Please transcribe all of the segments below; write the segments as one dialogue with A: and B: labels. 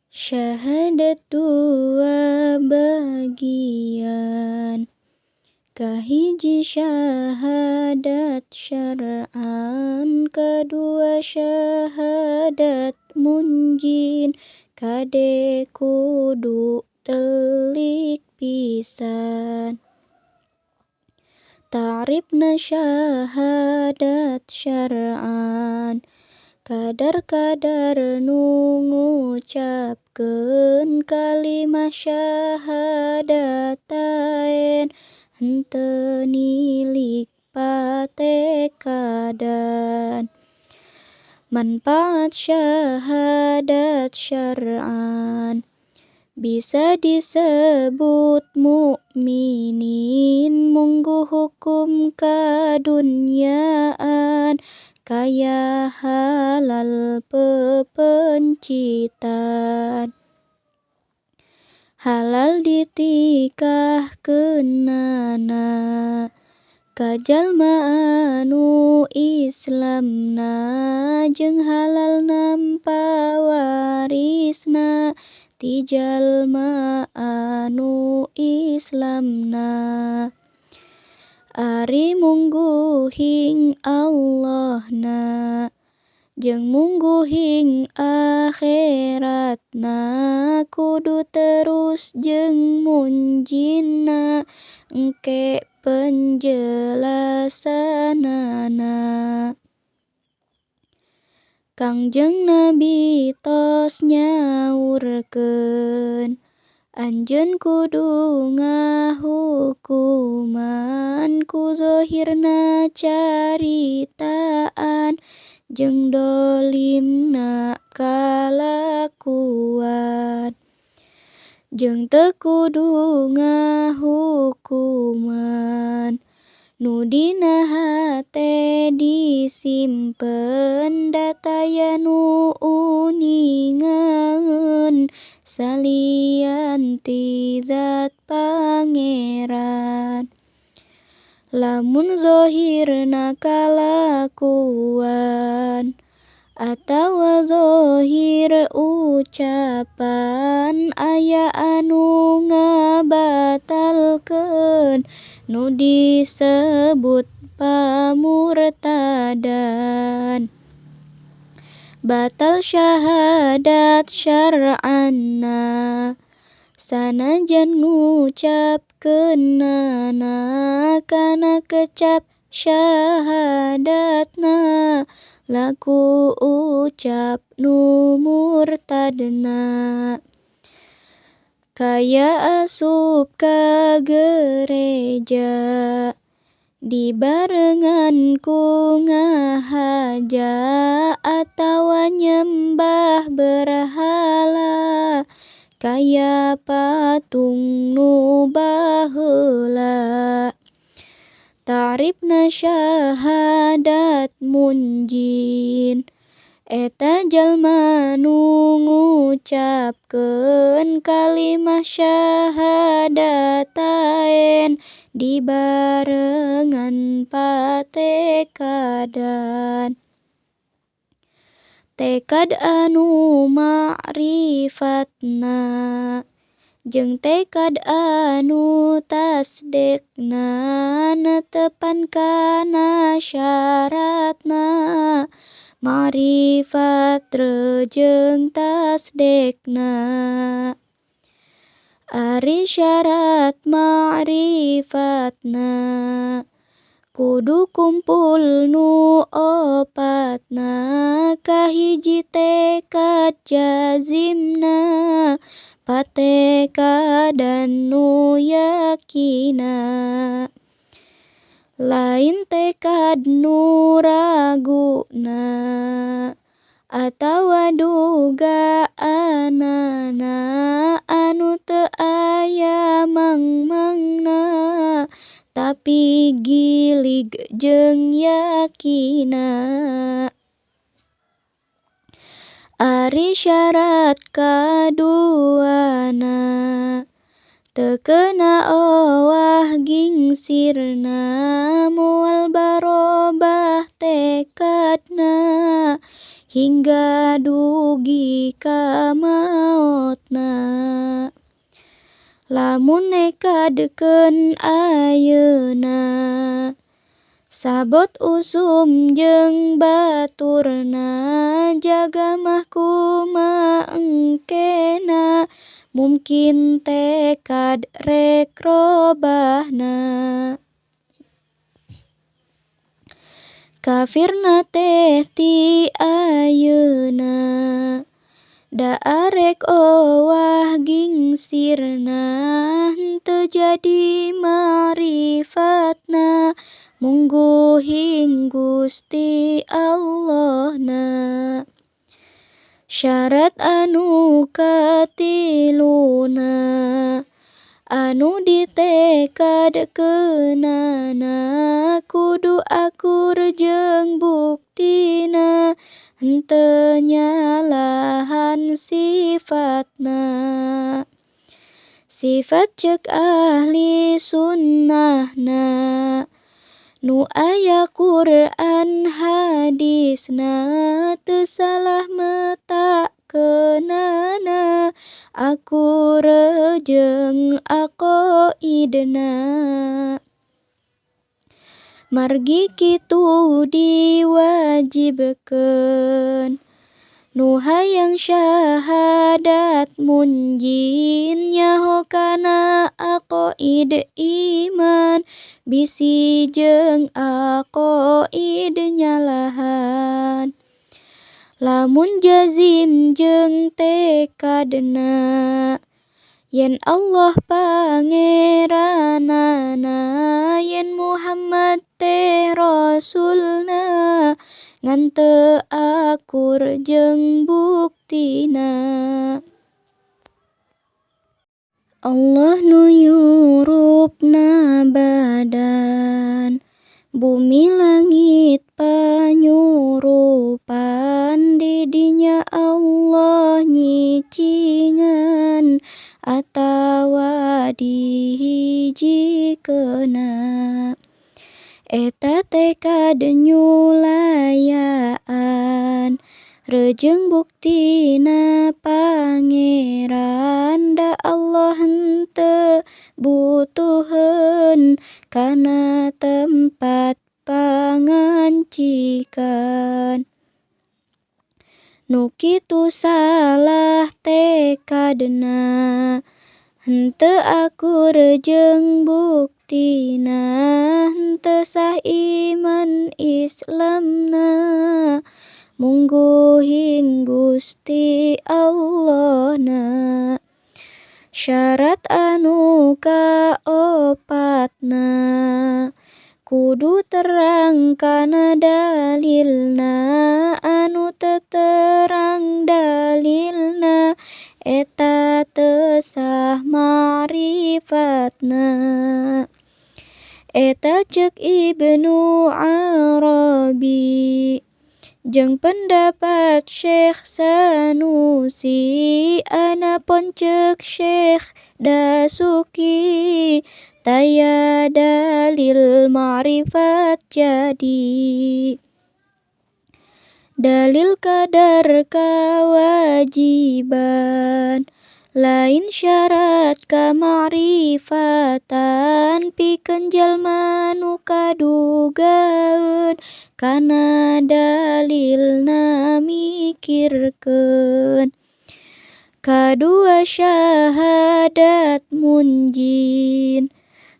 A: Syahadat dua bagian, kahiji syahadat syar'an, kedua syahadat munjin. Kade kudu telik pisan. Ta'rifna syahadat syar'an, kadar-kadar nu ngucapkeun kalimah syahadatain, henteu nilik patekadan. Manfaat syahadat syar'an, bisa disebut mukminin, mungguh hukum kadunyaan kaya halal pepencitan. Halal ditikahkeunana ka jalma anu Islamna, jeung halal nampa warisna ti jalma anu Islamna. Ari mungguhing Allahna jeung mungguhing akheratna, kudu terus jeung munjinna engke penjelasanana. Kangjeng Nabi tos nyaurkeun, anjeun kudu ngahukuman ku zahirna caritaan jeung dolimna kalakuan. Jeung teu kudu ngahukuman nu dina hate disimpen, da taya nu uningaeun salian ti Zat Pangeran. Lamun zahirna kalakuan atawa zahir ucapan, aya anu ngabatalkeun nu disebut pamurtadan. Batal syahadat syar'anna sanajan ngucapkeunana, kana kecap syahadatna laku ucap nu murtadna. Kaya asup ka gereja dibarengan ku ngahaja, atawa nyembah berhala kaya patung nu baheula. Ta'rifna syahadat munjin, eta jalma nu ngucapkeun kalimah syahadatain dibarengan patekadan. Tekad anu ma'rifatna jeung tekad anu tasdekna, netepan kana syaratna ma'rifat jeung tasdekna. Ari syarat ma'rifatna kudu kumpul nu opatna, kahiji tekad jazimna patekadan nu yakina, lain tekad nu raguna atawa dugaanana anu teu aya mangmangna, tapi gilig jeung yakina. Ari syarat kaduana teu keuna owah gingsirna, moal barobah tekadna hingga dugi ka maotna. Lamun nekadkeun ayeuna sabot usum jeung baturna jaga mah kumaha engkena mungkin tekad rek robahna. Kafirna teh ti ayeuna da arek owah gingsirna henteu jadi ma'rifatna mungguhing Gusti Allahna. Syarat anu katiluna anu ditekadkeunana kudu akur jeung buktina henteu nyalahan sifatna. Sifat ceuk ahli sunnahna nu aya Qur'an hadisna teu salah metakeunana akur jeung aqoidna. Margi kitu diwajibkeun nu hayang syahadat munjin nyaho kana aqoid iman bisi jeung aqoid nyalahan. Lamun jazim jeung tekadna yen Allah pangeranana yen Muhammad teh rasulna ngan teu akur jeung buktina. Allah nu nyurupna badan bumi langit panyurupan di dinya Allah nyicingan atawa dihijikeunna. Eta tekad nyulayaan rejeung buktina Pangeran da Allah henteu butuheun kana tempat pangancikan. Nu kitu salah tekadna henteu akur jeung buktina henteu sah iman Islamna mungguhing Gusti Allahna. Syarat anu kaopatna kudu terang kana dalilna anu teu terang dalilna eta teu sah ma'rifatna. Eta ceuk Ibnu Arabi jeung pendapat Syekh Sanusi anapun ceuk Syekh Dasuki taya dalil ma'rifat jadi. Dalil kadar kawajiban lain syarat kama'rifatan pikeun jalma nu kadugaeun kana dalilna mikirkeun. Kadua syahadat munjin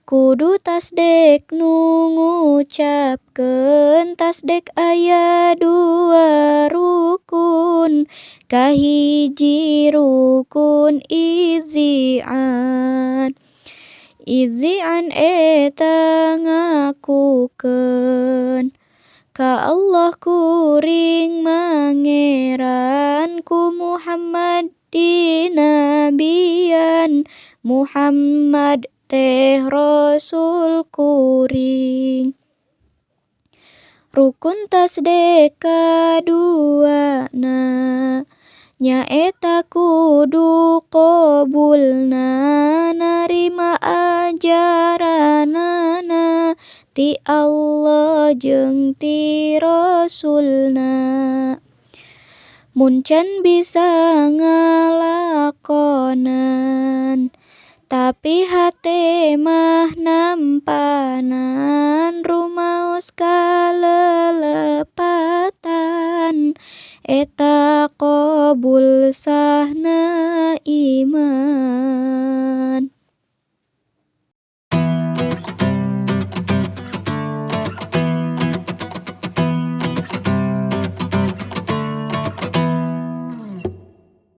A: kudu tasdek nu ngucapkeun tasdek aya dua rukun kahiji rukun izzi'an. Izzi'an eta ngakukeun ka Allah kuring mangeran ku Muhammad dinabian Muhammad teh rasul kuring. Rukun tasdek kaduana nyaeta kudu qabulna narima ajaranana ti Allah jeung ti Rasulna. Mun can bisa ngalakonan Tapi hate mah nampanan rumaos kalelepatan eta qabul sahna iman.